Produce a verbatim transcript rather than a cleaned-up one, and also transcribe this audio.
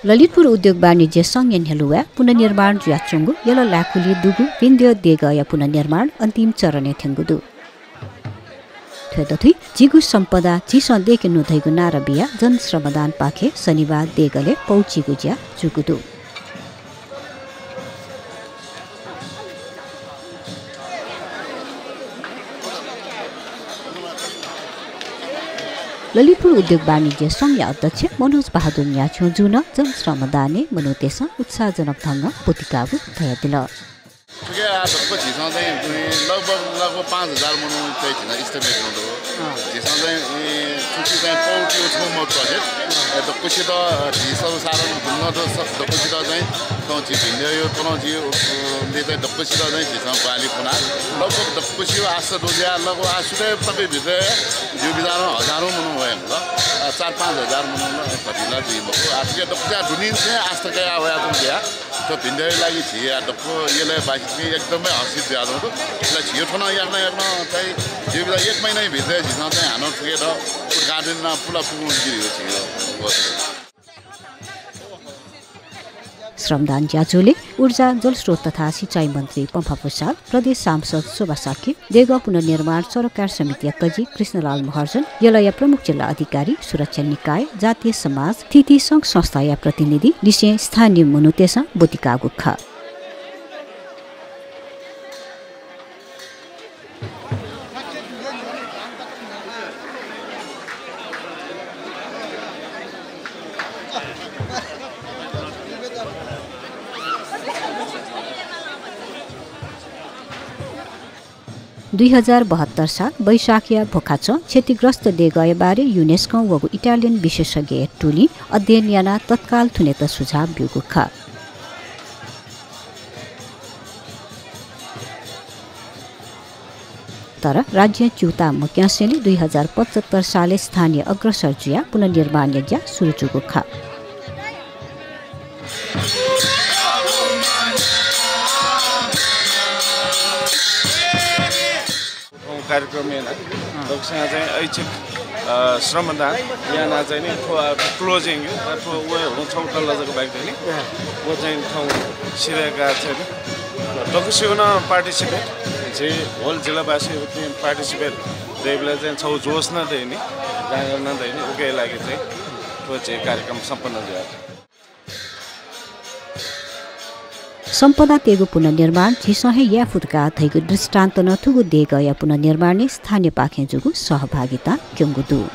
ललितपुर उद्योग वाणिज्य संघया न्ह्यलुवाय् पुनर्निर्माण जुयाच्वंगु यल लाय्‌कुलिइ दुगु भिंद्यः देगःया पुनर्निर्माण अन्तिम चरणय् थ्यंगु दु। थ्व दथुइ झीगु सम्पदा झीसं दय्‌के नु धइगु नारा बियाः जनश्रमदानपाखें शनिबार देगलय् पौचीगु ज्या जूगु दु। ललितपुर उद्योग वाणिज्य संघया अध्यक्ष मनोज बहादुर न्याछ्यु जुं नं जनश्रमदानय् मनूतय्‌सं उत्साहजनक ढंगं ब्वति काःगु धयादिल। थुके आः दक्व झीसं चाहिँ लगभग, लगभग पाँच हजार मनू चाहिँ झीसं estimate यानागु दु। अँ। झीसं चाहिँ, ए, थुकी चाहिँ पौचीगु छुं मखु, अ, दक्वसित, अ, झी सर्वसाधारण गुम्ह दु, स-, दक्वसित चाहिँ थौं झी भिंद्यःया थौं झी, अ, ले चाहिँ दक्वसित चाहिँ झीसं ग्वाहालि कनाः लगभग दक्वसिया आशा दु जुयाः लगभग आः सुथय् तक भित्र जिगु बिचारं हजारौं मनू वये धुंकल। अ, चार पाँच हजार मनू नं घटी ला जुइ मखु। आः थुके दक्वसिया दुने चाहिँ आशा कयाः वयाच्वंगु जुयाः थ्व भिंद्यःया लागि झी आः दक्व यलय् बासित एकदमै हर्षित जुयाच्वंगु दु। अले झीगु थन याकनं याकनं चाहिँ जिगु बिचारं एक महिनाया भित्र झीसं चाहिँ हानं थुके द उद्घाटन यानाः पुला पुगुं जुइ धइगु झीगु। श्रमदान ज्याझ्वलय् ऊर्जा, जलस्रोत तथा सिँचाइ मन्त्री पम्फा भुसाल, प्रदेश सांसद शोभा शाक्य, देगः पुनर्निर्माण सरोकार समितिया कजि कृष्णलाल महर्जन, यलया प्रमुख जिल्ला अधिकारी, सुरक्षा निकाय, जातीय समाज, थीथी संघ संस्थाया प्रतिनिधि लिसें स्थानीय मनूतय्‌सं ब्वति काःगु खः। दुई हजार बहत्तर साल वैशाखया भ्वखाचं क्षतिग्रस्त देगःया बारे युनेस्कों वःगु इटालियन विशेषज्ञया टोलीं अध्ययन यानाः तत्काल थुनेत सुझाव ब्यूगु खः। तर राज्यं च्यूताः मक्यंसेंलि दुई हजार पचहत्तर सालय् स्थानीय अग्रसर जुयाः पुनर्निर्माणया ज्या सुरु जूगु खः। कार्यक्रम याना, दक्वसिया चाहिँ ऐच्छिक, अ, श्रमदान याना चाहिँ नि थ्व, अ, closing, अ, थ्व व हुँ छौ तल्ला जक बाकी दनि। व चाहिँ थौ सिधय्‌का चाहिँ नि दक्वसिगु नं participate, झी whole जिल्लावासी उति participate दइबलय् चाहिँ छौ जोश नं दइनि, जाँगर नं दइनि, उकिया लागि चाहिँ थ्व झी कार्यक्रम सम्पन्न जुया। सम्पदातय्‌गु पुनर्निर्माण झीसं हे याये फु धकाः धइगु दृष्टान्त नं थुगु देगःया पुनर्निर्माणय् स्थानीयपाखें जूगु सहभागितां क्यंगु दु।